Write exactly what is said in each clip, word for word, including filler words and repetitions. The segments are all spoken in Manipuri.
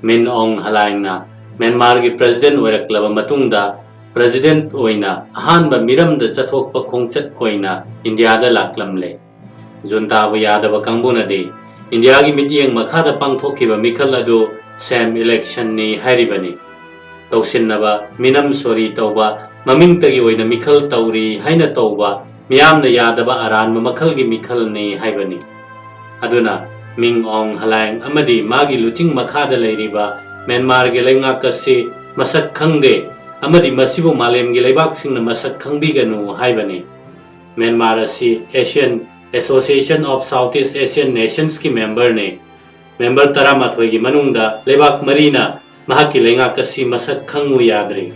ꯃꯤꯟ ꯑꯣꯡ ꯍꯂꯥꯏꯡꯅ ꯃ꯭ꯌꯥꯟꯃꯥꯔꯒꯤ ꯄ꯭ꯔꯦꯁꯤꯗꯦꯟꯠ ꯑꯣꯏꯔꯛꯂꯕ ꯃꯇꯨꯡꯗ ꯄ꯭ꯔꯦꯁꯤꯗꯦꯟꯠ ꯑꯣꯏꯅ ꯑꯍꯥꯟꯕ ꯃꯤꯔꯝꯗ ꯆꯠꯊꯣꯛꯄ ꯈꯣꯡꯆꯠ ꯑꯣꯏꯅ ꯏꯟꯗꯤꯌꯥꯗ ꯂꯥꯛꯂꯝꯂꯦ꯫ ꯖꯨꯟꯇꯥꯕꯨ ꯌꯥꯗꯕ ꯀꯥꯡꯕꯨꯅꯗꯤ ꯏꯟꯗꯤꯌꯥꯒꯤ ꯃꯤꯠꯌꯦꯡ ꯃꯈꯥꯗ ꯄꯥꯡꯊꯣꯛꯈꯤꯕ ꯃꯤꯈꯜ ꯑꯗꯨ ꯁꯦꯝ ꯏꯂꯦꯛꯁꯟꯅꯤ ꯍꯥꯏꯔꯤꯕꯅꯤ꯫ ꯇꯧꯁꯤꯟꯅꯕ, ꯃꯤꯅꯝ ꯁꯣꯔꯤ ꯇꯧꯕ, ꯃꯃꯤꯡꯇꯒꯤ ꯑꯣꯏꯅ ꯃꯤꯈꯜ ꯇꯧꯔꯤ ꯍꯥꯏꯅ ꯇꯧꯕ ꯃꯤꯌꯥꯝꯅ ꯌꯥꯗꯕ ꯑꯔꯥꯟꯕ ꯃꯈꯜꯒꯤ ꯃꯤꯈꯜꯅꯤ ꯍꯥꯏꯕꯅꯤ꯫ ꯑꯗꯨꯅ ꯃꯤꯡ ꯑꯣꯡ ꯍꯂꯥꯏꯡ ꯑꯃꯗꯤ ꯃꯥꯒꯤ ꯂꯨꯆꯤꯡ ꯃꯈꯥꯗ ꯂꯩꯔꯤꯕ ꯃ꯭ꯌꯥꯟꯃꯥꯔꯒꯤ ꯂꯩꯉꯥꯛ ꯑꯁꯤ ꯃꯁꯛ ꯈꯪꯗꯦ ꯑꯃꯗꯤ ꯃꯁꯤꯕꯨ ꯃꯥꯂꯦꯝꯒꯤ ꯂꯩꯕꯥꯛꯁꯤꯡꯅ ꯃꯁꯛ ꯈꯪꯕꯤꯒꯅꯨ ꯍꯥꯏꯕꯅꯤ꯫ ꯃ꯭ꯌꯥꯟꯃꯥꯔ ꯑꯁꯤ Asian Association of Southeast Asian Nationsꯀꯤ ꯃꯦꯝꯕꯔꯅꯤ꯫ ꯃꯦꯝꯕꯔ ꯇꯔꯥꯃꯥꯊꯣꯏꯒꯤ ꯃꯅꯨꯡꯗ ꯂꯩꯕꯥꯛ ꯃꯔꯤꯅ ꯃꯍꯥꯛꯀꯤ ꯂꯩꯉꯥꯛ ꯑꯁꯤ ꯃꯁꯛ ꯈꯪꯉꯨ ꯌꯥꯗ꯭ꯔꯤ꯫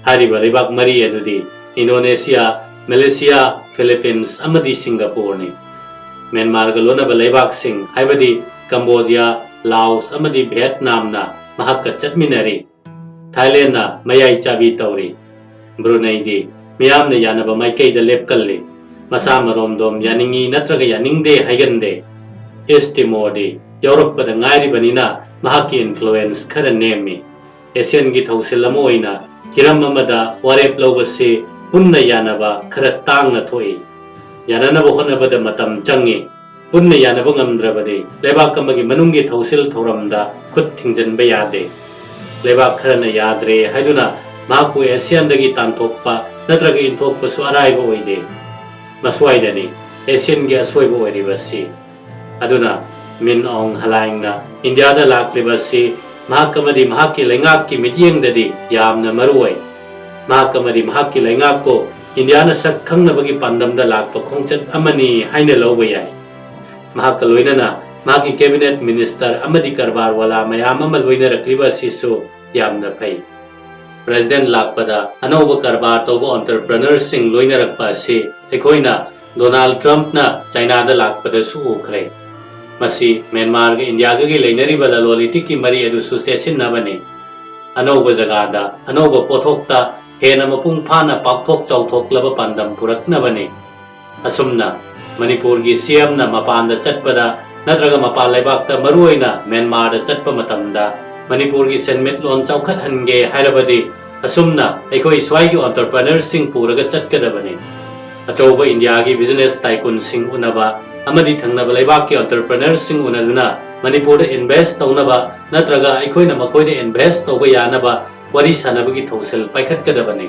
ꯍꯥꯏꯔꯤꯕ ꯂꯩꯕꯥꯛ ꯃꯔꯤ ꯑꯗꯨꯗꯤ ꯏꯟꯗꯣꯅꯦꯁꯤꯌꯥ, ꯃꯦꯂꯦꯁꯤꯌꯥ, ꯐꯤꯂꯤꯄꯤꯟꯁ ꯑꯃꯗꯤ ꯁꯤꯡꯒꯥꯄꯨꯔꯅꯤ꯫ ꯃ꯭ꯌꯥꯟꯃꯥꯔꯒ ꯂꯣꯟꯅꯕ ꯂꯩꯕꯥꯛꯁꯤꯡ ꯍꯥꯏꯕꯗꯤ ꯀꯝꯕꯣꯗꯤꯌꯥ, ꯂꯥꯑꯣꯁ ꯑꯃꯗꯤ ꯚꯤꯌꯦꯠꯅꯥꯝꯅ ꯃꯍꯥꯛꯀ ꯆꯠꯃꯤꯟꯅꯔꯤ꯫ ꯊꯥꯏꯂꯦꯟꯗꯅ ꯃꯌꯥꯏ ꯆꯥꯕꯤ ꯇꯧꯔꯤ꯫ ꯕ꯭ꯔꯨꯅꯩꯗꯤ ꯃꯤꯌꯥꯝꯅ ꯌꯥꯅꯕ ꯃꯥꯏꯀꯩꯗ ꯂꯦꯞꯀꯜꯂꯤ꯫ ꯃꯁꯥ ꯃꯔꯣꯝꯗꯣꯝ ꯌꯥꯅꯤꯡꯏ ꯅꯠꯇ꯭ꯔꯒ ꯌꯥꯅꯤꯡꯗꯦ ꯍꯥꯏꯒꯟꯗꯦ꯫ ꯏꯁ ꯇꯤꯃꯣꯔꯗꯤ ꯌꯥꯎꯔꯛꯄꯗ ꯉꯥꯏꯔꯤꯕꯅꯤꯅ ꯃꯍꯥꯛꯀꯤ ꯏꯟꯐ꯭ꯂꯨꯋꯦꯟꯁ ꯈꯔ ꯅꯦꯝꯃꯤ꯫ ꯑꯦꯁꯤꯌꯟꯒꯤ ꯊꯧꯁꯤꯜ ꯑꯃ ꯑꯣꯏꯅ ꯍꯤꯔꯝ ꯑꯃꯗ ꯋꯥꯔꯦꯞ ꯂꯧꯕꯁꯤ ꯄꯨꯟꯅ ꯌꯥꯅꯕ ꯈꯔ ꯇꯥꯡꯅ ꯊꯣꯛꯏ꯫ ꯌꯥꯅꯅꯕ ꯍꯣꯠꯅꯕꯗ ꯃꯇꯝ ꯆꯪꯏ꯫ ꯄꯨꯟꯅ ꯌꯥꯅꯕ ꯉꯝꯗ꯭ꯔꯕꯗꯤ ꯂꯩꯕꯥꯛ ꯑꯃꯒꯤ ꯃꯅꯨꯡꯒꯤ ꯊꯧꯁꯤꯜ ꯊꯧꯔꯝꯗ ꯈꯨꯠ ꯊꯤꯡꯖꯤꯟꯕ ꯌꯥꯗꯦ꯫ ꯂꯩꯕꯥꯛ ꯈꯔꯅ ꯌꯥꯗ꯭ꯔꯦ ꯍꯥꯏꯗꯨꯅ ꯃꯍꯥꯛꯄꯨ ꯑꯦꯁꯤꯌꯥꯟꯗꯒꯤ ꯇꯥꯟꯊꯣꯛꯄ ꯅꯠꯇ꯭ꯔꯒ ꯏꯟꯊꯣꯛꯄꯁꯨ ꯑꯔꯥꯏꯕ ꯑꯣꯏꯗꯦ꯫ ꯃꯁ꯭ꯋꯥꯏꯗꯅꯤ ꯑꯦꯁꯤꯌꯟꯒꯤ ꯑꯁꯣꯏꯕ ꯑꯣꯏꯔꯤꯕꯁꯤ꯫ ꯑꯗꯨꯅ ꯃꯤꯟ ꯑꯣꯡ ꯍꯂꯥꯏꯡꯅ ꯏꯟꯗꯤꯌꯥꯗ ꯂꯥꯛꯂꯤꯕ ꯑꯁꯤ ꯃꯍꯥꯛ ꯑꯃꯗꯤ ꯃꯍꯥꯛꯀꯤ ꯂꯩꯉꯥꯛꯀꯤ ꯃꯤꯠꯌꯦꯡꯗꯗꯤ ꯌꯥꯝꯅ ꯃꯔꯨ ꯑꯣꯏ꯫ ꯃꯍꯥꯛ ꯑꯃꯗꯤ ꯃꯍꯥꯛꯀꯤ ꯂꯩꯉꯥꯛꯄꯨ ꯏꯟꯗꯤꯌꯥꯅ ꯁꯛ ꯈꯪꯅꯕꯒꯤ ꯄꯥꯟꯗꯝꯗ ꯂꯥꯛꯄ ꯈꯣꯡꯆꯠ ꯑꯃꯅꯤ ꯍꯥꯏꯅ ꯂꯧꯕ ꯌꯥꯏ꯫ ꯃꯍꯥꯛꯀ ꯂꯣꯏꯅꯅ ꯃꯍꯥꯛꯀꯤ ꯀꯦꯕꯤꯅꯦꯠ ꯃꯤꯅꯤꯁꯇꯔ ꯑꯃꯗꯤ ꯀꯔꯕꯥꯔ ꯋꯥꯂꯥ ꯃꯌꯥꯝ ꯑꯃ ꯂꯣꯏꯅꯔꯛꯂꯤꯕ ꯑꯁꯤꯁꯨ ꯌꯥꯝꯅ ꯐꯩ꯫ ꯄ꯭ꯔꯦꯁꯤꯗꯦꯟꯠ ꯂꯥꯛꯄꯗ ꯑꯅꯧꯕ ꯀꯔꯕꯥꯔ ꯇꯧꯕ ꯑꯣꯟꯇꯔꯄ꯭ꯔꯦꯅꯔꯁꯤꯡ ꯂꯣꯏꯅꯔꯛꯄ ꯑꯁꯤ ꯑꯩꯈꯣꯏꯅ ꯗꯣꯅꯥꯜꯗ ꯇ꯭ꯔꯝꯞꯅ ꯆꯥꯏꯅꯥꯗ ꯂꯥꯛꯄꯗꯁꯨ ꯎꯈ꯭ꯔꯦ꯫ ꯃꯁꯤ ꯃ꯭ꯌꯥꯟꯃꯥꯔꯒ ꯏꯟꯗꯤꯌꯥꯒꯒꯤ ꯂꯩꯅꯔꯤꯕ ꯂꯂꯣꯟ ꯏꯇꯤꯛꯀꯤ ꯃꯔꯤ ꯑꯗꯨꯁꯨ ꯆꯦꯠꯁꯤꯟꯅꯕꯅꯤ꯫ ꯑꯅꯧꯕ ꯖꯒꯥꯗ ꯑꯅꯧꯕ ꯄꯣꯠꯊꯣꯛꯇ ꯍꯦꯟꯅ ꯃꯄꯨꯡ ꯐꯥꯅ ꯄꯥꯛꯊꯣꯛ ꯆꯥꯎꯊꯣꯛꯂꯕ ꯄꯥꯟꯗꯝ ꯄꯨꯔꯛꯅꯕꯅꯤ꯫ ꯑꯁꯨꯝꯅ ꯃꯅꯤꯄꯨꯔꯒꯤ ꯁꯤ ꯑꯦꯝꯅ ꯃꯄꯥꯟꯗ ꯆꯠꯄꯗ ꯅꯠꯇ꯭ꯔꯒ ꯃꯄꯥꯟ ꯂꯩꯕꯥꯛꯇ, ꯃꯔꯨꯑꯣꯏꯅ ꯃ꯭ꯌꯥꯟꯃꯥꯔꯗ ꯆꯠꯄ ꯃꯇꯝꯗ ꯃꯅꯤꯄꯨꯔꯒꯤ ꯁꯦꯟꯃꯤꯠꯂꯣꯟ ꯆꯥꯎꯈꯠꯍꯟꯒꯦ ꯍꯥꯏꯔꯕꯗꯤ ꯑꯁꯨꯝꯅ ꯑꯩꯈꯣꯏ ꯁ꯭ꯋꯥꯏꯒꯤ entrepreneurꯁꯤꯡ ꯄꯨꯔꯒ ꯆꯠꯀꯗꯕꯅꯤ꯫ ꯑꯆꯧꯕ ꯏꯟꯗꯤꯌꯥꯒꯤ business tycoonꯁꯤꯡ ꯎꯅꯕ ꯑꯃꯗꯤ ꯊꯪꯅꯕ ꯂꯩꯕꯥꯛꯀꯤ entrepreneurꯁꯤꯡ ꯎꯅꯗꯨꯅ ꯃꯅꯤꯄꯨꯔꯗ invest ꯇꯧꯅꯕ ꯅꯠꯇ꯭ꯔꯒ ꯑꯩꯈꯣꯏꯅ ꯃꯈꯣꯏꯗ invest ꯇꯧꯕ ꯌꯥꯅꯕ ꯋꯥꯔꯤ ꯁꯥꯅꯕꯒꯤ ꯊꯧꯁꯤꯜ ꯄꯥꯏꯈꯠꯀꯗꯕꯅꯤ꯫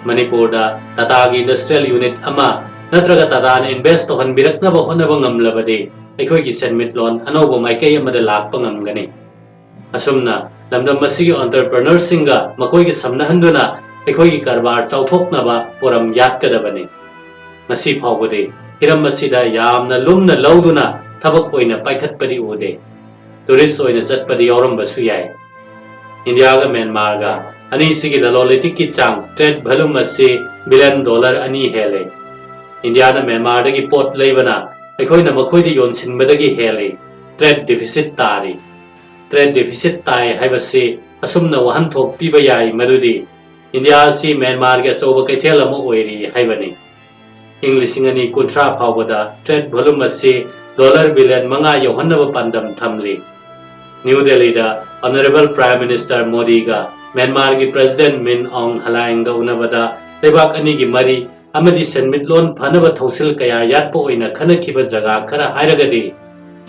ꯃꯅꯤꯄꯨꯔꯗ ꯇꯥꯇꯥꯒꯤ industrial unit ꯑꯃ ꯅꯠꯇ꯭ꯔꯒ ꯇꯥꯇꯥꯅ invest ꯇꯧꯍꯟꯕꯤꯔꯛꯅꯕ ꯍꯣꯠꯅꯕ ꯉꯝꯂꯕꯗꯤ ꯑꯩꯈꯣꯏꯒꯤ ꯁꯦꯟꯃꯤꯠꯂꯣꯟ ꯑꯅꯧꯕ ꯃꯥꯏꯀꯩ ꯑꯃꯗ ꯂꯥꯛꯄ ꯉꯝꯒꯅꯤ꯫ ꯑꯁꯨꯝꯅ ꯂꯝꯗꯝ ꯑꯁꯤꯒꯤ entrepreneurꯁꯤꯡꯒ ꯃꯈꯣꯏꯒ ꯁꯝꯅꯍꯟꯗꯨꯅ ꯑꯩꯈꯣꯏꯒꯤ ꯀꯔꯕꯥꯔ ꯆꯥꯎꯊꯣꯛꯅꯕ ꯄꯣꯔꯝ ꯌꯥꯠꯀꯗꯕꯅꯤ꯫ ꯉꯁꯤ ꯐꯥꯎꯕꯗꯤ ꯍꯤꯔꯝ ꯑꯁꯤꯗ ꯌꯥꯝꯅ ꯂꯨꯝꯅ ꯂꯧꯗꯨꯅ ꯊꯕꯛ ꯑꯣꯏꯅ ꯄꯥꯏꯈꯠꯄꯗꯤ ꯎꯗꯦ꯫ Tourist ꯑꯣꯏꯅ ꯆꯠꯄꯗꯤ ꯌꯥꯎꯔꯝꯕꯁꯨ ꯌꯥꯏ꯫ ꯏꯟꯗꯤꯌꯥꯒ ꯃ꯭ꯌꯥꯟꯃꯥꯔꯒ ꯑꯅꯤꯁꯤꯒꯤ ꯂꯂꯣꯟ ꯏꯇꯤꯛꯀꯤ ꯆꯥꯡ, trade volume, ꯑꯁꯤ billion dollar ꯑꯅꯤ ꯍꯦꯜꯂꯦ꯫ ꯏꯟꯗꯤꯌꯥꯅ ꯃ꯭ꯌꯥꯟꯃꯥꯔꯗꯒꯤ ꯄꯣꯠ ꯂꯩꯕꯅ ꯑꯩꯈꯣꯏꯅ ꯃꯈꯣꯏꯗ ꯌꯣꯟꯁꯤꯟꯕꯗꯒꯤ ꯍꯦꯜꯂꯤ꯫ Trade deficit ꯇꯥꯔꯤ꯫ Trade deficit ꯇꯥꯏ ꯍꯥꯏꯕꯁꯤ ꯑꯁꯨꯝꯅ ꯋꯥꯍꯟꯊꯣꯛ ꯄꯤꯕ ꯌꯥꯏ ꯃꯗꯨꯗꯤ ꯏꯟꯗꯤꯌꯥ ꯑꯁꯤ ꯃ꯭ꯌꯥꯟꯃꯥꯔꯒꯤ ꯑꯆꯧꯕ ꯀꯩꯊꯦꯜ ꯑꯃ ꯑꯣꯏꯔꯤ ꯍꯥꯏꯕꯅꯤ꯫ ꯏꯪ ꯂꯤꯁꯤꯡ ꯑꯅꯤ ꯀꯨꯟꯊ꯭ꯔꯥ ꯐꯥꯎꯕꯗ trade volume ꯑꯁꯤ dollar billion ꯃꯉꯥ ꯌꯧꯍꯟꯅꯕ ꯄꯥꯟꯗꯝ ꯊꯝꯂꯤ꯫ ꯅ꯭ꯌꯨ ꯗꯦꯜꯂꯤꯗ Honourable Prime Minister ꯃꯣꯗꯤꯒ ꯃ꯭ꯌꯥꯟꯃꯥꯔꯒꯤ President ꯃꯤꯟ ꯑꯣꯡ ꯍꯂꯥꯏꯡꯒ ꯎꯅꯕꯗ ꯂꯩꯕꯥꯛ ꯑꯅꯤꯒꯤ ꯃꯔꯤ ꯑꯃꯗꯤ ꯁꯦꯟꯃꯤꯠꯂꯣꯟ ꯐꯅꯕ ꯊꯧꯁꯤꯜ ꯀꯌꯥ ꯌꯥꯠꯄ ꯑꯣꯏꯅ ꯈꯟꯅꯈꯤꯕ ꯖꯒꯥ ꯈꯔ ꯍꯥꯏꯔꯒꯗꯤ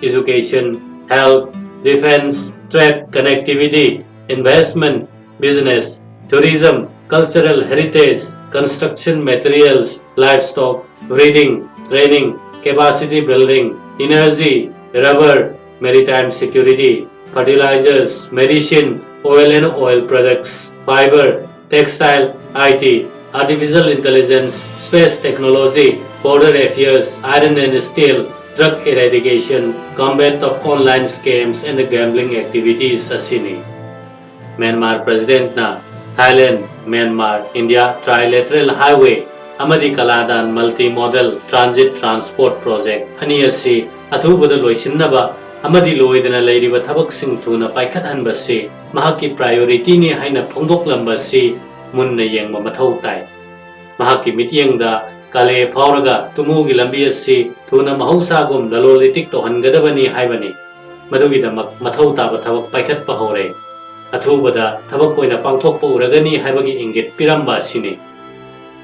education, health, defence, trade, connectivity, investment, business, tourism, cultural heritage, construction materials, livestock, breeding, training, capacity building, energy, rubber, maritime security, fertilizers, medicine, oil and oil products, fiber, textile, I T, artificial intelligence, space technology, border affairs, iron and steel, drug eradication, combat of online scams and gambling activities ꯑꯁꯤꯅꯤ꯫ ꯃ꯭ꯌꯥꯟꯃꯥꯔ Presidentꯅ Thailand, Myanmar, India trilateral highway ꯑꯃꯗꯤ ꯀꯂꯥꯗꯥꯟ multimodal transit transport project ꯑꯅꯤ ꯑꯁꯤ ꯑꯊꯨꯕꯗ ꯂꯣꯏꯁꯤꯟꯅꯕ ꯑꯃꯗꯤ ꯂꯣꯏꯗꯅ ꯂꯩꯔꯤꯕ ꯊꯕꯛꯁꯤꯡ ꯊꯨꯅ ꯄꯥꯏꯈꯠꯍꯟꯕꯁꯤ ꯃꯍꯥꯛꯀꯤ priorityꯅꯤ ꯍꯥꯏꯅ ꯐꯣꯡꯗꯣꯛꯂꯝꯕꯁꯤ ꯃꯨꯟꯅ ꯌꯦꯡꯕ ꯃꯊꯧ ꯇꯥꯏ꯫ ꯃꯍꯥꯛꯀꯤ ꯃꯤꯠꯌꯦꯡꯗ ꯀꯥꯂꯦ ꯐꯥꯎꯔꯒ ꯇꯨꯃꯨꯒꯤ ꯂꯝꯕꯤ ꯑꯁꯤ ꯊꯨꯅ ꯃꯍꯧꯁꯥꯒꯨꯝ ꯂꯂꯣꯟ ꯏꯇꯤꯛ ꯇꯧꯍꯟꯒꯗꯕꯅꯤ ꯍꯥꯏꯕꯅꯤ꯫ ꯃꯗꯨꯒꯤꯗꯃꯛ ꯃꯊꯧ ꯇꯥꯕ ꯊꯕꯛ ꯄꯥꯏꯈꯠꯄ ꯍꯧꯔꯦ꯫ ꯑꯊꯨꯕꯗ ꯊꯕꯛ ꯑꯣꯏꯅ ꯄꯥꯡꯊꯣꯛꯄ ꯎꯔꯒꯅꯤ ꯍꯥꯏꯕꯒꯤ ꯏꯪꯒꯤꯠ ꯄꯤꯔꯝꯕ ꯑꯁꯤꯅꯤ꯫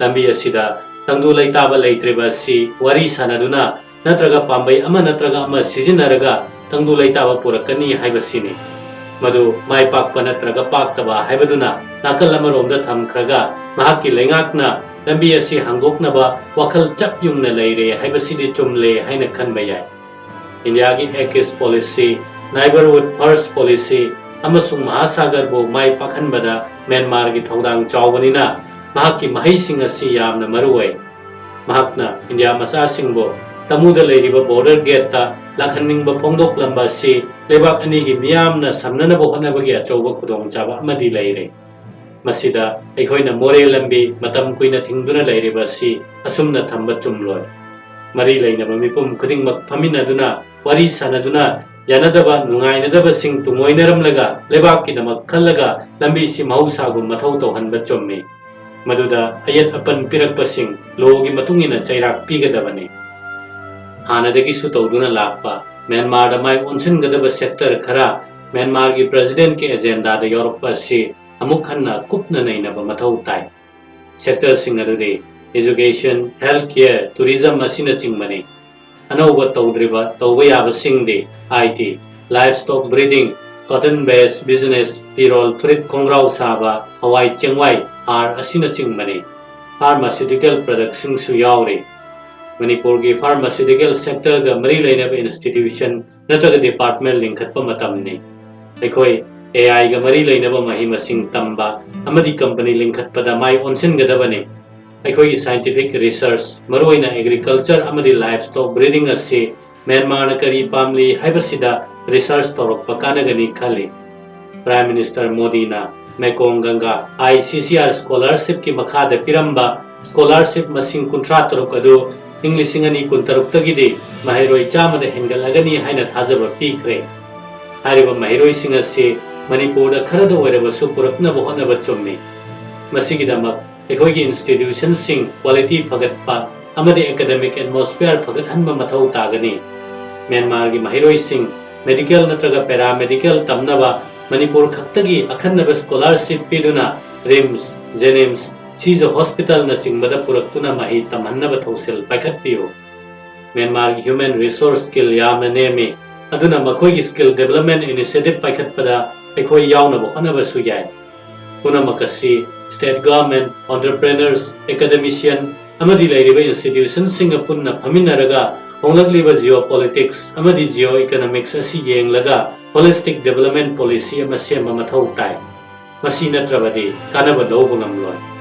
ꯂꯝꯕꯤ ꯑꯁꯤꯗ ꯇꯪꯗꯨ ꯂꯩꯇꯥꯕ ꯂꯩꯇ꯭ꯔꯤꯕ ꯑꯁꯤ ꯋꯥꯔꯤ ꯁꯥꯟꯅꯗꯨꯅ ꯅꯠꯇ꯭ꯔꯒ ꯄꯥꯝꯕꯩ ꯑꯃ ꯅꯠꯇ꯭ꯔꯒ ꯑꯃ ꯁꯤꯖꯤꯟꯅꯔꯒ ꯇꯪꯗꯨ ꯂꯩꯇꯥꯕ ꯄꯨꯔꯛꯀꯅꯤ ꯍꯥꯏꯕꯁꯤꯅꯤ꯫ ꯃꯗꯨ ꯃꯥꯏ ꯄꯥꯛꯄ ꯅꯠꯇ꯭ꯔꯒ ꯄꯥꯛꯇꯕ ꯍꯥꯏꯕꯗꯨꯅ ꯅꯥꯀꯜ ꯑꯃꯔꯣꯝꯗ ꯊꯝꯈ꯭ꯔꯒ, ꯃꯍꯥꯛꯀꯤ ꯂꯩꯉꯥꯛꯅ ꯂꯝꯕꯤ ꯑꯁꯤ ꯍꯥꯡꯗꯣꯛꯅꯕ ꯋꯥꯈꯜ ꯆꯞ ꯌꯨꯡꯅ ꯂꯩꯔꯦ ꯍꯥꯏꯕꯁꯤꯗꯤ ꯆꯨꯝꯂꯦ ꯍꯥꯏꯅ ꯈꯟꯕ ꯌꯥꯏ꯫ ꯏꯟꯗꯤꯌꯥꯒꯤ Act East Policy, Neighborhood First Policy ꯑꯃꯁꯨꯡ ꯃꯍꯥꯁꯥꯒꯔꯕꯨ ꯃꯥꯏ ꯄꯥꯛꯍꯟꯕꯗ ꯃ꯭ꯌꯥꯟꯃꯥꯔꯒꯤ ꯊꯧꯗꯥꯡ ꯆꯥꯎꯕꯅꯤꯅ, ꯃꯍꯥꯛꯀꯤ ꯃꯍꯩꯁꯤꯡ ꯑꯁꯤ ꯌꯥꯝꯅ ꯃꯔꯨ ꯑꯣꯏ꯫ ꯃꯍꯥꯛꯅ ꯏꯟꯗꯤꯌꯥ ꯃꯆꯥꯁꯤꯡꯕꯨ ꯇꯃꯨꯗ ꯂꯩꯔꯤꯕ border gate ꯇ ꯂꯥꯛꯍꯟꯅꯤꯡꯕ ꯐꯣꯡꯗꯣꯛꯂꯝꯕ ꯑꯁꯤ ꯂꯩꯕꯥꯛ ꯑꯅꯤꯒꯤ ꯃꯤꯌꯥꯝꯅ ꯁꯝꯅꯅꯕ ꯍꯣꯠꯅꯕꯒꯤ ꯑꯆꯧꯕ ꯈꯨꯗꯣꯡꯆꯥꯕ ꯑꯃꯗꯤ ꯂꯩꯔꯦ꯫ ꯃꯁꯤꯗ ꯑꯩꯈꯣꯏꯅ ꯃꯣꯔꯦ ꯂꯝꯕꯤ ꯃꯇꯝ ꯀꯨꯏꯅ ꯊꯤꯡꯗꯨꯅ ꯂꯩꯔꯤꯕ ꯑꯁꯤ ꯑꯁꯨꯝꯅ ꯊꯝꯕ ꯆꯨꯝꯂꯣꯏ꯫ ꯃꯔꯤ ꯂꯩꯅꯕ ꯃꯤꯄꯨꯝ ꯈꯨꯗꯤꯡꯃꯛ ꯐꯝꯃꯤꯟꯅꯗꯨꯅ, ꯋꯥꯔꯤ ꯁꯥꯟꯅꯗꯨꯅ, ꯌꯥꯅꯗꯕ ꯅꯨꯡꯉꯥꯏꯅꯗꯕꯁꯤꯡ ꯇꯨꯡꯑꯣꯏꯅꯔꯝꯂꯒ ꯂꯩꯕꯥꯛꯀꯤꯗꯃꯛ ꯈꯜꯂꯒ ꯂꯝꯕꯤꯁꯤ ꯃꯍꯧꯁꯥꯒꯨꯝ ꯃꯊꯧ ꯇꯧꯍꯟꯕ ꯆꯨꯝꯃꯤ꯫ ꯃꯗꯨꯗ ꯑꯌꯦꯠ ꯑꯄꯟ ꯄꯤꯔꯛꯄꯁꯤꯡ ꯂꯣꯒꯤ ꯃꯇꯨꯡ ꯏꯟꯅ ꯆꯩꯔꯥꯛ ꯄꯤꯒꯗꯕꯅꯤ꯫ ꯍꯥꯟꯅꯗꯒꯤꯁꯨ ꯇꯧꯗꯨꯅ ꯂꯥꯛꯄ ꯃ꯭ꯌꯥꯟꯃꯥꯔꯗ ꯃꯥꯏ ꯑꯣꯟꯁꯤꯟꯒꯗꯕ ꯁꯦꯛꯇꯔ ꯈꯔ ꯃ꯭ꯌꯥꯟꯃꯥꯔꯒꯤ ꯄ꯭ꯔꯦꯁꯤꯗꯦꯟꯠꯀꯤ ꯑꯦꯖꯦꯟꯗꯥꯗ ꯌꯥꯎꯔꯛꯄ ꯑꯁꯤ ꯑꯃꯨꯛ ꯍꯟꯅ ꯀꯨꯞꯅ ꯅꯩꯅꯕ ꯃꯊꯧ ꯇꯥꯏ꯫ ꯁꯦꯛꯇꯔꯁꯤꯡ ꯑꯗꯨꯗꯤ education, health care, tourism ꯑꯁꯤꯅꯆꯤꯡꯕꯅꯤ꯫ ꯑꯅꯧꯕ ꯇꯧꯗ꯭ꯔꯤꯕ ꯇꯧꯕ ꯌꯥꯕꯁꯤꯡꯗꯤ I T, livestock breeding, cotton based business, ꯐꯤꯔꯣꯜ, ꯐꯨꯔꯤꯠ, ꯈꯣꯡꯒ꯭ꯔꯥꯎ ꯁꯥꯕ, ꯍꯋꯥꯏ ꯆꯦꯡꯋꯥꯏ, ꯍꯥꯔ ꯑꯁꯤꯅꯆꯤꯡꯕꯅꯤ꯫ Pharmaceutical productꯁꯤꯡꯁꯨ ꯌꯥꯎꯔꯤ꯫ ꯃꯅꯤꯄꯨꯔꯒꯤ pharmaceutical sectorꯒ ꯃꯔꯤ ꯂꯩꯅꯕ institution ꯅꯠꯇ꯭ꯔꯒ department ꯂꯤꯡꯈꯠꯄ ꯃꯇꯝꯅꯤ꯫ ꯑꯩꯈꯣꯏ A Iꯒ ꯃꯔꯤ ꯂꯩꯅꯕ ꯃꯍꯩ ꯃꯁꯤꯡ ꯇꯝꯕ ꯑꯃꯗꯤ company ꯂꯤꯡꯈꯠꯄꯗ ꯃꯥꯏ ꯑꯣꯟꯁꯤꯟꯒꯗꯕꯅꯤ꯫ ꯑꯩꯈꯣꯏꯒꯤ scientific research, ꯃꯔꯨꯑꯣꯏꯅ agriculture ꯑꯃꯗꯤ livestock breeding ꯑꯁꯤ ꯃ꯭ꯌꯥꯟꯃꯥꯔꯅ ꯀꯔꯤ ꯄꯥꯝꯂꯤ ꯍꯥꯏꯕꯁꯤꯗ research ꯇꯧꯔꯛꯄ ꯀꯥꯟꯅꯒꯅꯤ ꯈꯜꯂꯤ꯫ Prime Minister ꯃꯣꯗꯤꯅ ꯃꯦꯀꯣꯡ ꯒꯪꯒꯥ I C C R scholarshipꯀꯤ ꯃꯈꯥꯗ ꯄꯤꯔꯝꯕ scholarship ꯃꯁꯤꯡ ꯀꯨꯟꯊ꯭ꯔꯥ ꯇꯔꯨꯛ ꯑꯗꯨ ꯏꯪ ꯂꯤꯁꯤꯡ ꯑꯅꯤ ꯀꯨꯟꯇꯔꯨꯛꯇꯒꯤꯗꯤ ꯃꯍꯩꯔꯣꯏ ꯆꯥꯝꯃꯗ ꯍꯦꯟꯒꯠꯂꯒꯅꯤ ꯍꯥꯏꯅ ꯊꯥꯖꯕ ꯄꯤꯈ꯭ꯔꯦ꯫ ꯍꯥꯏꯔꯤꯕ ꯃꯍꯩꯔꯣꯏꯁꯤꯡ ꯑꯁꯤ ꯃꯅꯤꯄꯨꯔꯗ ꯈꯔꯗ ꯑꯣꯏꯔꯕꯁꯨ ꯄꯨꯔꯛꯅꯕ ꯍꯣꯠꯅꯕ ꯆꯨꯝꯃꯤ꯫ ꯃꯁꯤꯒꯤꯗꯃꯛ ꯑꯩꯈꯣꯏꯒꯤ institutionꯁꯤꯡ quality ꯐꯒꯠꯄ ꯑꯃꯗꯤ academic atmosphere ꯐꯒꯠꯍꯟꯕ ꯃꯊꯧ ꯇꯥꯒꯅꯤ꯫ ꯃ꯭ꯌꯥꯟꯃꯥꯔꯒꯤ ꯃꯍꯩꯔꯣꯏꯁꯤꯡ ꯃꯦꯗꯤꯀꯦꯜ ꯅꯠꯇ꯭ꯔꯒ ꯄꯦꯔꯥꯃꯦꯗꯤꯀꯦꯜ ꯇꯝꯅꯕ ꯃꯅꯤꯄꯨꯔ ꯈꯛꯇꯒꯤ ꯑꯈꯟꯅꯕ ꯁ꯭ꯀꯣꯂꯥꯔꯁꯤꯞ ꯄꯤꯗꯨꯅ ꯔꯤꯝꯁ, ꯖꯦꯅꯤꯝꯁ, ꯁꯤꯖ ꯍꯣꯁꯄꯤꯇꯥꯜꯅꯆꯤꯡꯕꯗ ꯄꯨꯔꯛꯇꯨꯅ ꯃꯍꯩ ꯇꯝꯍꯟꯅꯕ ꯊꯧꯁꯤꯜ ꯄꯥꯏꯈꯠꯄꯤꯌꯨ꯫ ꯃ꯭ꯌꯥꯟꯃꯥꯔꯒꯤ ꯍ꯭ꯌꯨꯃꯦꯟ ꯔꯤꯁꯣꯔꯁ ꯁ꯭ꯀꯤꯜ ꯌꯥꯝꯅ ꯅꯦꯝꯃꯤ, ꯑꯗꯨꯅ ꯃꯈꯣꯏꯒꯤ ꯁ꯭ꯀꯤꯜ ꯗꯦꯕꯂꯞꯃꯦꯟ ꯏꯅꯤꯁꯤꯌꯦꯇꯤꯚ ꯄꯥꯏꯈꯠꯄꯗ ꯑꯩꯈꯣꯏ ꯌꯥꯎꯅꯕ ꯍꯣꯠꯅꯕꯁꯨ ꯌꯥꯏ꯫ ꯄꯨꯝꯅꯃꯛ ꯑꯁꯤ ꯁ꯭ꯇꯦꯠ ꯒꯚꯔꯟꯃꯦꯟꯠ, ꯑꯣꯟꯇꯔꯄ꯭ꯔꯦꯅꯔꯁ, ꯑꯦꯀꯥꯗꯦꯃꯤꯁꯤꯌꯟ ꯑꯃꯗꯤ ꯂꯩꯔꯤꯕ ꯏꯟꯁꯇꯤꯇ꯭ꯌꯨꯁꯟꯁꯤꯡꯒ ꯄꯨꯟꯅ ꯐꯝꯃꯤꯟꯅꯔꯒ ꯍꯣꯡꯂꯛꯂꯤꯕ ꯖꯤꯑꯣ ꯄꯣꯂꯤꯇꯤꯛꯁ ꯑꯃꯗꯤ ꯖꯤꯑꯣ ꯏꯀꯣꯅꯣꯃꯤꯛꯁ ꯑꯁꯤ ꯌꯦꯡꯂꯒ ꯍꯣꯂꯤꯁꯇꯤꯛ ꯗꯦꯕꯂꯞꯃꯦꯟꯠ ꯄꯣꯂꯤꯁꯤ ꯑꯃ ꯁꯦꯝꯕ ꯃꯊꯧ ꯇꯥꯏ꯫ ꯃꯁꯤ ꯅꯠꯇ꯭ꯔꯕꯗꯤ ꯀꯥꯟꯅꯕ ꯂꯧꯕ ꯉꯝꯂꯣꯏ꯫